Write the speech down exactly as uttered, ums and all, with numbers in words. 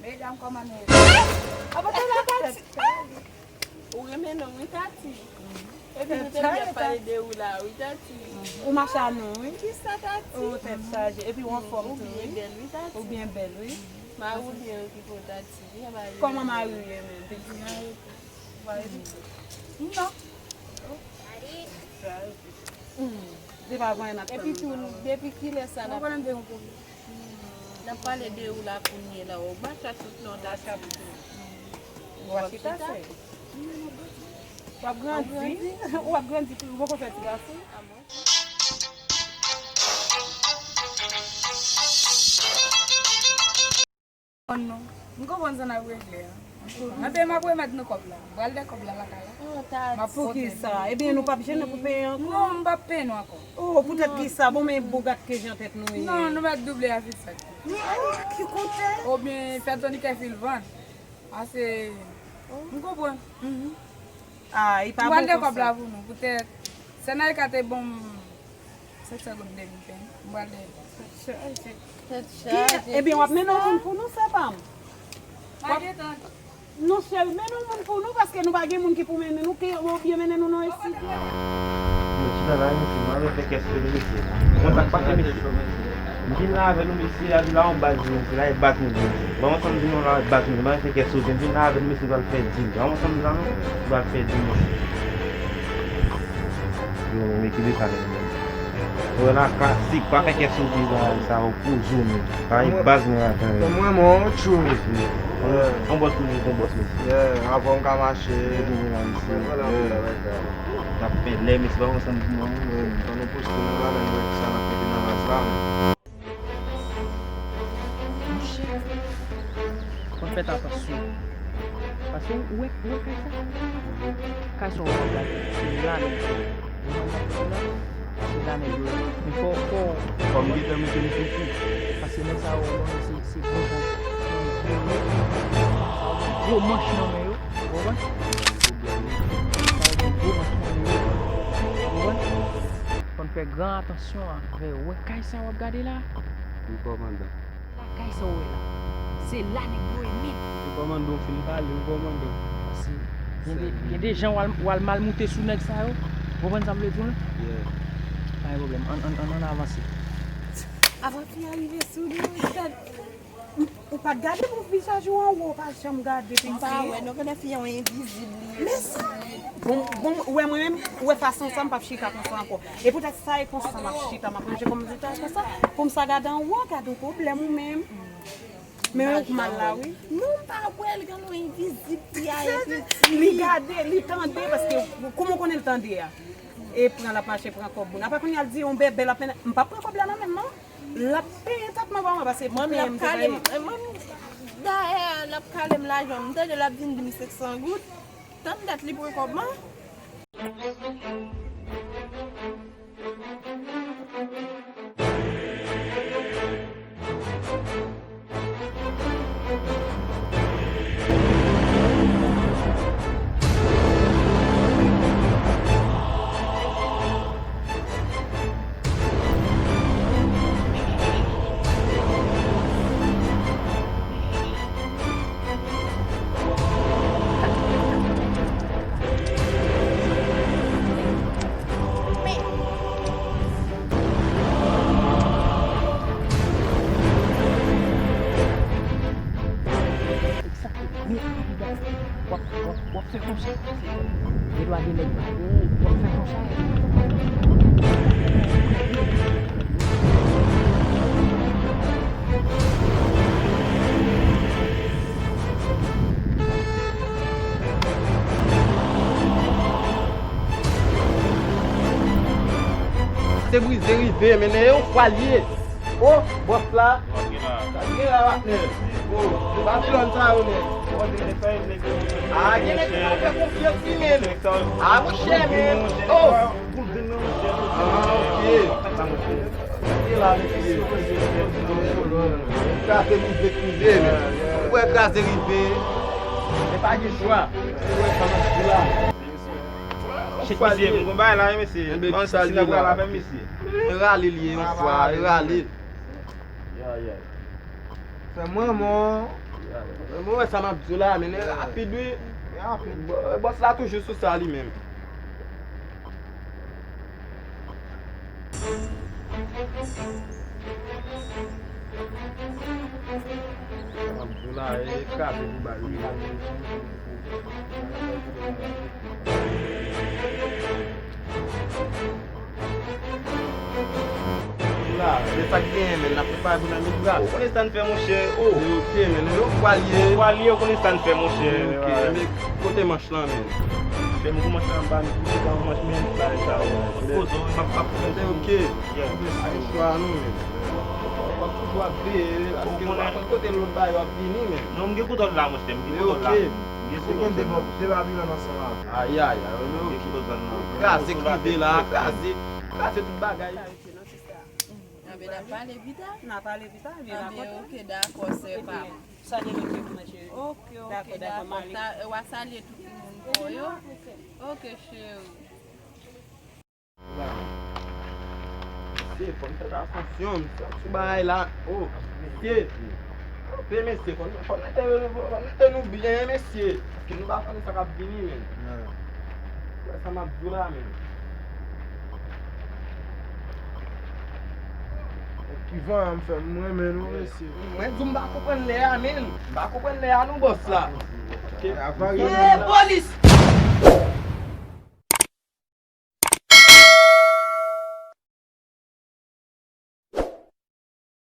Medam, kòman nou ye? Apa se la, Tati? Ou renmen nou, wi, Tati. Epi nou te byen pale de ou la, wi, Tati. Ou mache a nou, wi. Kisa, Tati? Ou tèt chaje. Epi ou anfòm tou, wi. Ou byen bèl, wi, Tati. Ou byen bèl, wi. Mari w byen okipe w, Tati. Byen mari w. Kòman mari w ye menm? Pitit ou? Ou pa gen pitit? Non. Li pa vann n ap tann. Epi tou, depi kilè sa n ap, n ap pale de ou la kounye la, ou pa chak tout non ta chak. Ou pa chita, se. W ap grandi. Ou ap grandi, ou poko fè ti gason. Konn non. M konprann sa n ap regle a. Nan peyi m ap remèt nou kòb la. M pral de kòb la lakay la. M ap poukisa? Ebyen, nou p ap jennen pou peye ankò? Non, m p ap peye nou ankò. Oh, poutèt kisa? Bon, men boug ak ke jan tèt nou ye. Non, nou mèt double a, se sa. Ki kote? Oubyen fè Tony kè fil vann. Ase, m konprann. Ah, li pa bon konsa. M pral de kòb la pou nou, poutèt Senaika te ban m senk san goud depi m peye. M pral de. Tèt chaje. Tèt chaje. Ebyen, w ap mennen yon moun pou nou, sè pa m. Pa gen tan. Non, cheri, mennen yon moun pou nou, paske nou pa gen moun ki pou mennen nou, ke oubyen mennen nou nan enstiti. Mwen chita la, mesye, mwen avè fè kè sou mesye. Kontak pa fè mesye. M vin la avè nou, mesye, la, la yon baz, mesye, la e baz nou, mesye. Ban ansanm di nou la e baz nou, ban fè kè sou, m vin la avè nou, mesye, pral fè dil. Ban ansanm di nou, pral fè dil, mesye. Yo, men ki de sa, men. Wè la klasik, pa fè kè sote bagay sa yo pou zo men. Bagay baz mwen ap fè. Mwen, mwen, on tchou. Mesye. On bòs toujou, on bòs, mesye. Yeah, avan m ka mache. Yo vini la, mesye. Yeah. N ap fè lè, mesye, pa ansanm di mwen. Yeah, fò nou poste nou la, men nou wè kisa n ap mete nan mas la, men. Monchè, fò n fè atansyon. Paske ou wè, ou wè kay sa? Kay sa w ap gade, se la nèg yo ye. Ou wè nèg yo la, se la nèg yo ye. Men fò, fò. Fò m gentan mete m sou kou. Paske nèg sa yo, se, se gwo jan. Gwo manch nan men yo. Ou konprann? Sa yo gen gwo manch nan men yo. Ou konprann? Fò n fè gran atansyon avè yo. Ou wè kay sa w ap gade la? Wi, kòmandan. Lakay sa w wè la, se la nèg yo ye menm. Wi, kòmandan, w fin pale, wi, kòmandan. Paske gen de, gen de jan w al, w al mal moute sou nèg sa yo. Ou konprann sa m vle di w la? Yeah. Pa gen pwoblèm, ann, ann, ann, ann avanse. Avan fi a rive sou nou, ou pa t gade pou vizaj ou anwo, ou pa janm gade. M pa wè, non, konnen fi an envizib li ye. Men sa, bon, bon, ou wè mwen menm, ou wè fason sa, m p ap chita konsa ankò. E poutèt sa, e konsa m ap chita, m ap ranje kòm m di tèl konsa, pou m sa gade anwo, gade yon pwoblèm ou menm. Men ou mal la, wi. Non, m pa wè l, gade yon envizib fi a, epi li gade, li tande, paske kouman w konnen l tande a? E pran l ap mache, pran kòb moun. Apa kounye a l di yon bèbè l ap mennen, m p ap pran kòb la nan men l, non. L ap peye tèt mwen pa mwen, paske manmi an m te peye. Manmi, dayè, l ap kale m lajan. M tande l ap vin di m senk san goud. Tann dat li pran kòb mwen. W ap, w ap, w ap fè konsa. Gen dwa gen nèg pa gen, w ap fè konsa. Se brize rive, men e yon fwa l ye. O, bòs la. Sa k gen la, patnè? O, Babilòn sa yo, men. A, gen nèg ki pa fè konfyans, wi, men. A, monchè, men. O. A, ok. Kraze rive, krize, men. Ou wè kraze rive. E pa gen chwa. Ou wè sa m ap di la. Chèk misye, m gon bagay la, wi, mesye. Enben, ti sa l ye la. Rale l ye yon fwa, rale l. Fè mwen, mò. Mwen wè sa m ap di w la, men e rapid wi. Bò- Bòs la toujou sou sa li menm. Sa m ap di w la, e kraze pou bal wi. La, men sa k genyen, men n ap prepare pou n al met bra. Ou konnen sa n fè, monchè. Oh. Ok, men nou yo pwa l ye. Pwa l ye, ou konnen sa n fè, monchè. Ok, men kote manch lan, men? Fè m kou manch lan anba, men koute pa manch, men sa, sa, oh. Pozo, m ap, m ap fè. Ok. Yeah. Ay, chwa nou, men. W ap toujou ap veye, paske w pa konn kote lòt bagay yo ap vini, men. Non, m gen kontwòl la, monchè, m gen kontwòl la. Ok. M gen kontwòl la. Se konn de Babilòn ansanm avè. Ay, ay, ay, men ok. Kraze, krive la, kraze, kraze tout bagay. Anben, n ap pale pita. N a pale pita, ebyen, dakò. Anben, ok, dakò, sè pa m. Salye tout timoun nan, cheri. Ok, ok, dakò, dakò, dakò. Sa, w a salye tout timoun pa w yo? Ok, cheri. Mesye, fò n fè atansyon, mesye, sou bagay la. Oh, mesye. Kanpe, mesye, fò n, fò n mete, fò n mete nou byen, mesye. Paske nou pa konnen sa k ap vini, men. Wè sa m ap di w la, men. Ki van an m fè, m renmen nou, mesye. Mwen di w m pa konprann lè a, men. M pa konprann lè a non, bòs la. Hey, polis!